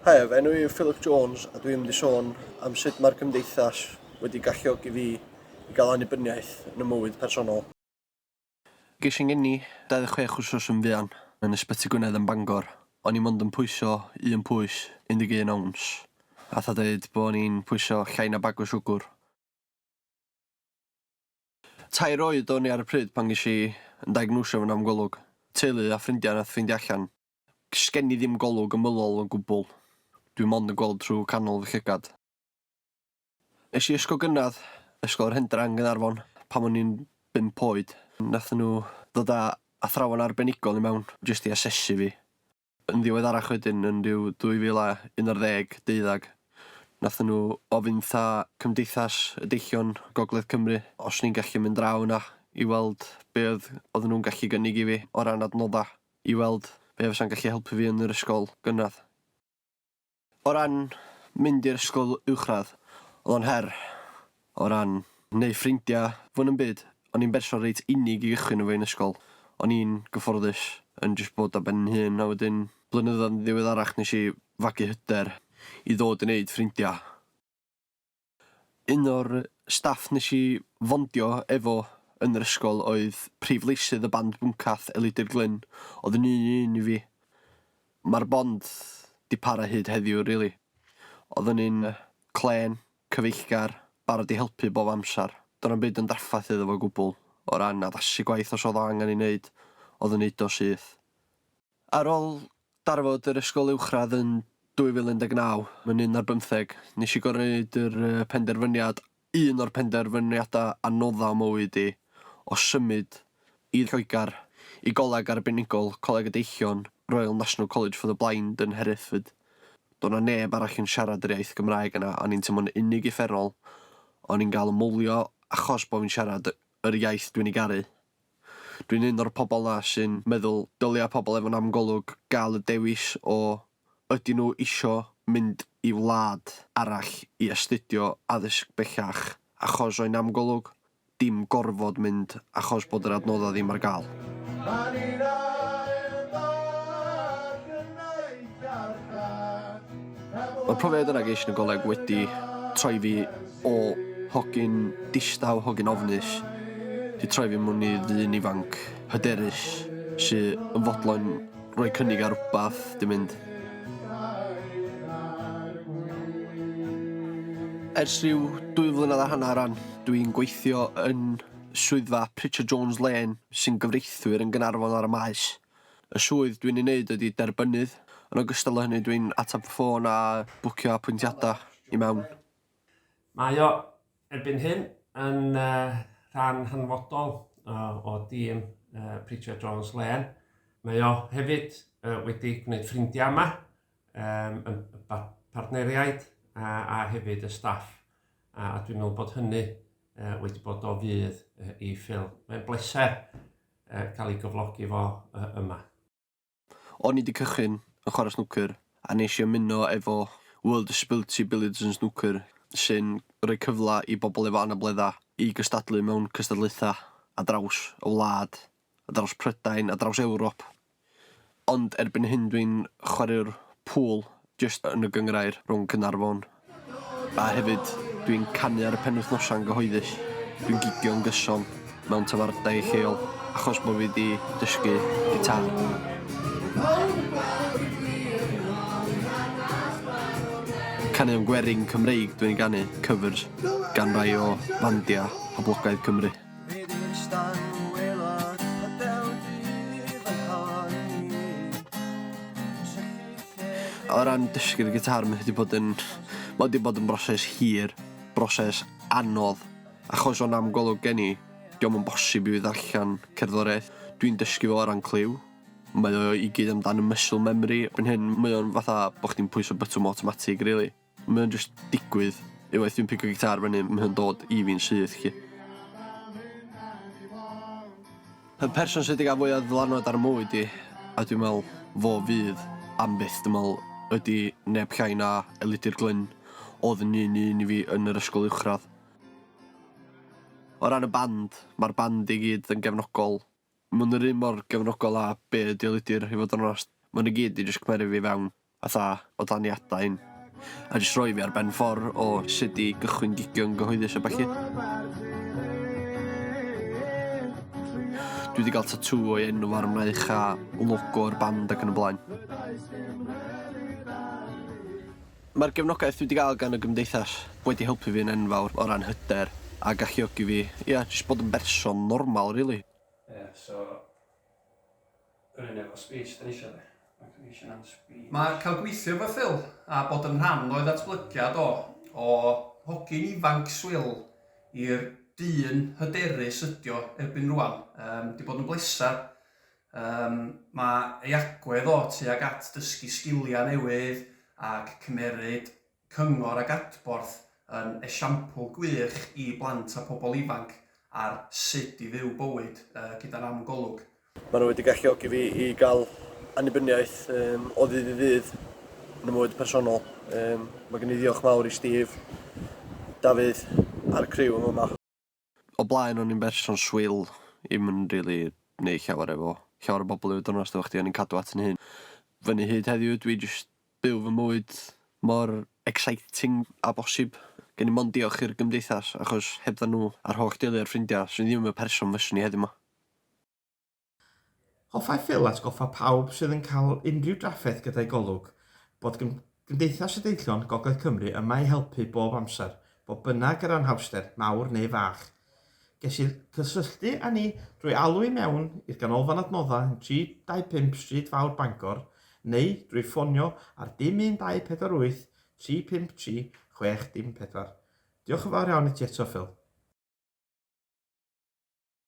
Haia, fy enw i yw Philip Jones a dwi'n mynd i sôn am sut mae'r gymdeithas wedi galluogi fi i gael annibyniaeth yn y mywyd personol. Ges i'n ngeni 26 wsos yn fuan yn Ysbyty Gwynedd yn Bangor. O'n i mond yn pwyso un pwys, 11 owns. Fatha deud bo' ni'n pwyso llai na bag o siwgr. Tair oed o'n i ar y pryd pan ges i 'yn diagnosio efo nam golwg. Teulu a ffrindia nath ffeindio allan. Sgen i ddim golwg ymylol o gwbwl. Dwi mond yn gweld trw canol fy llygad. Es i ysgol gynradd, Ysgol yr Hendra yn Gaernarfon, pan o'n i'n bump oed. Nathon nhw ddod â athrawon arbenigol i mewn jyst i asesu fi. Yn ddiweddarach wedyn yn rhyw 2011, deuddag, nathon nhw ofyn 'tha Cymdeithas y Deillion Gogledd Cymru os o'n i'n gallu mynd draw yna i weld be' oedd oedden nhw'n gallu gynnig i fi o ran adnodda' i weld be' fysa'n gallu helpu fi yn yr ysgol gynradd. O ran mynd i'r ysgol uwchradd, o'dd o'n her o ran neu' ffrindia, fwy na'm byd. O'n i'n berson reit unig i gychwyn efo un ysgol. O'n i'n gyfforddus yn jyst bod ar ben 'yn hun a wedyn blynyddoedd yn ddiweddarach nesh i fagu hyder i ddod i neud ffrindia. Un o'r staff nes i fondio efo yn yr ysgol oedd prif leisydd y band Bwncath, Elidir Glyn. Oedd yn un i un i fi. Mae'r bond 'di para hyd heddiw rili. Oedd yn un clên, cyfeillgar, barod i helpu bob amser. Do'n na'm byd yn draffath iddo fo o gwbl o ran addasu gwaith os oedd o angen ei neud, oedd yn neud o syth. Ar ôl darfod yr ysgol uwchradd yn 2019, yn un ar bymtheg, nes i gor'o' neud yr yy penderfyniad, un o'r penderfyniada anodda o mywyd i, o symud i Lloegar, i goleg arbenigol, Coleg y Deillion, Royal National College for the Blind yn Hereford. Do' 'na neb arall yn siarad yr iaith Gymraeg yna, o'n i'n teimlo'n unig uffernol, o'n i'n ga'l 'y mwlio achos bo' fi'n siarad yr iaith dwi'n 'i garu. Dwi'n un o'r pobl 'na sy'n meddwl dylia pobl efo nam golwg gael y dewis o ydyn nhw isio mynd i wlad arall i astudio addysg bellach achos o'u nam golwg, dim gorfod mynd achos bod yr adnoddau ddim ar gael. Mae'r profiad yna ges i yn y goleg wedi troi fi o hogyn distaw, hogyn ofnus, 'di troi fi mewn i ddyn ifanc hyderus sy yn fodlon rhoi cynnig ar wbath, 'di mynd. Ers rhyw dwy flynedd a hanner rwan, dwi'n gweithio yn swyddfa Pritchard Jones Lane sy'n gyfreithwyr yn Gaernarfon ar y Maes. Y swydd dwi'n ei wneud ydi derbynnydd. Yn ogystal â hynny dwi'n ateb y ffôn a bwcio apwyntiadau i mewn. Mae o erbyn hyn yn rhan hanfodol o dîm Pritchard Jones Lane. Mae o hefyd wedi gwneud ffrindiau yma, yn partneriaid a, a hefyd y staff. A, a dwi'n meddwl bod hynny wedi bod o fudd i Phil. Mae'n bleser cael ei gyflogi fo yma. O'n i 'di cychwyn yn chwarae snwcer a nesh i ymuno efo World Disability Billiards and Snooker sy'n rhoi cyfle i bobl efo anabledda i gystadlu mewn cystadlaetha ar draws y wlad, ar draws Prydain, ar draws Ewrop. Ond erbyn hyn dwi'n chwaraewr pŵl Jyst yn y gynghrair rhwng Caernarfon a hefyd dwi'n canu ar y penwythnosau'n gyhoeddus. Dwi'n gigio'n gyson mewn tafarndai lleol achos bo' fi 'di dysgu gitâr. Caneuon gwerin Cymreig dwi'n ei ganu, covers gan rai o fandia poblogaidd Cymru. O ran dysgu'r gitâr mae 'di bod yn ma' 'di bod yn broses hir, broses anodd achos o nam golwg gen i 'di o'm yn bosib i fi ddarllan cerddoriaeth. Dwi'n dysgu fo o ran cliw. Mae o i gyd amdan y muscle memory. Erbyn hyn mae o'n fatha bo' chdi'n pwyso bytwm awtomatig rili. Mae o'n jyst digwydd. Unwaith dwi'n pigo gitâr fyny mae o'n dod i fi'n syth 'lly. Y person sy 'di ga'l fwya o ddylanwad ar 'y mywyd i, a dwi'n me'wl fo fydd am byth dwi me'wl ydi neb llai na Elidir Glyn o'dd yn un un i fi yn yr ysgol uwchradd. O ran y band, ma'r band i gyd yn gefnogol. Ma' nw'r un mor gefnogol â be' ydi Elidir i fod yn onast. Ma' n'w gyd 'di jyst cymeru fi fewn. Fatha o dan i adain a jyst rhoi fi ar ben ffordd o sut i gychwyn gigio yn gyhoeddus a ballu. Dwi 'di ga'l tatŵ o'i enw ar 'y mraich a logo'r band ac yn y blaen. Mae'r gefnogaeth dwi 'di ga'l gan y gymdeithas wedi helpu fi'n enfawr o ran hyder a galluogi fi ia jyst bod yn berson normal rili. Ie so yr un efo speech 'dan ni isio de? Recognition and speech. Mae cael gweithio efo Phil a bod yn rhan o'i ddatblygiad o, o hogyn ifanc swil i'r dyn hyderus ydi o erbyn rŵan, yym 'di bod yn bleser. Yym mae ei agwedd o tuag at dysgu sgiliau newydd ac cymeryd cyngor ac adborth yn esiampl gwych i blant a pobl ifanc ar sut i fyw bywyd gyda nam golwg. Maen nhw wedi galluogi fi i gael annibyniaeth um, o ddydd i ddydd yn y mywyd personol. Um, mae gen i ddiolch mawr i Steve, Dafydd a'r criw yma. O blaen o'n i'n berson swil, 'im yn rili neud llawer efo llawer o bobl i fod yn onast efo chdi o'n i'n cadw at 'yn hun. Fyny hyd heddiw dwi jyst byw fy mywyd mor exciting â bosib. Gen i mond diolch i'r gymdeithas achos hebddan nhw a'r holl deulu a'r ffrindia 'swn i ddim y person fyswn i heddiw 'ma. Hoffai Phil atgoffa pawb sydd yn cael unrhyw drafferth gyda'i golwg bod Cymdeithas y Deillion Gogledd Cymru yma i helpu bob amser, fodd bynnag yr anhawster, mawr neu fach. Gellir cysylltu â ni drwy alw i mewn i'r Ganolfan Adnoddau yn 325 Stryd Fawr Bangor neu drwy ffonio ar dim 1 2 4 8 3 5 3 6 dim 4. Diolch yn fawr iawn i ti eto Phil.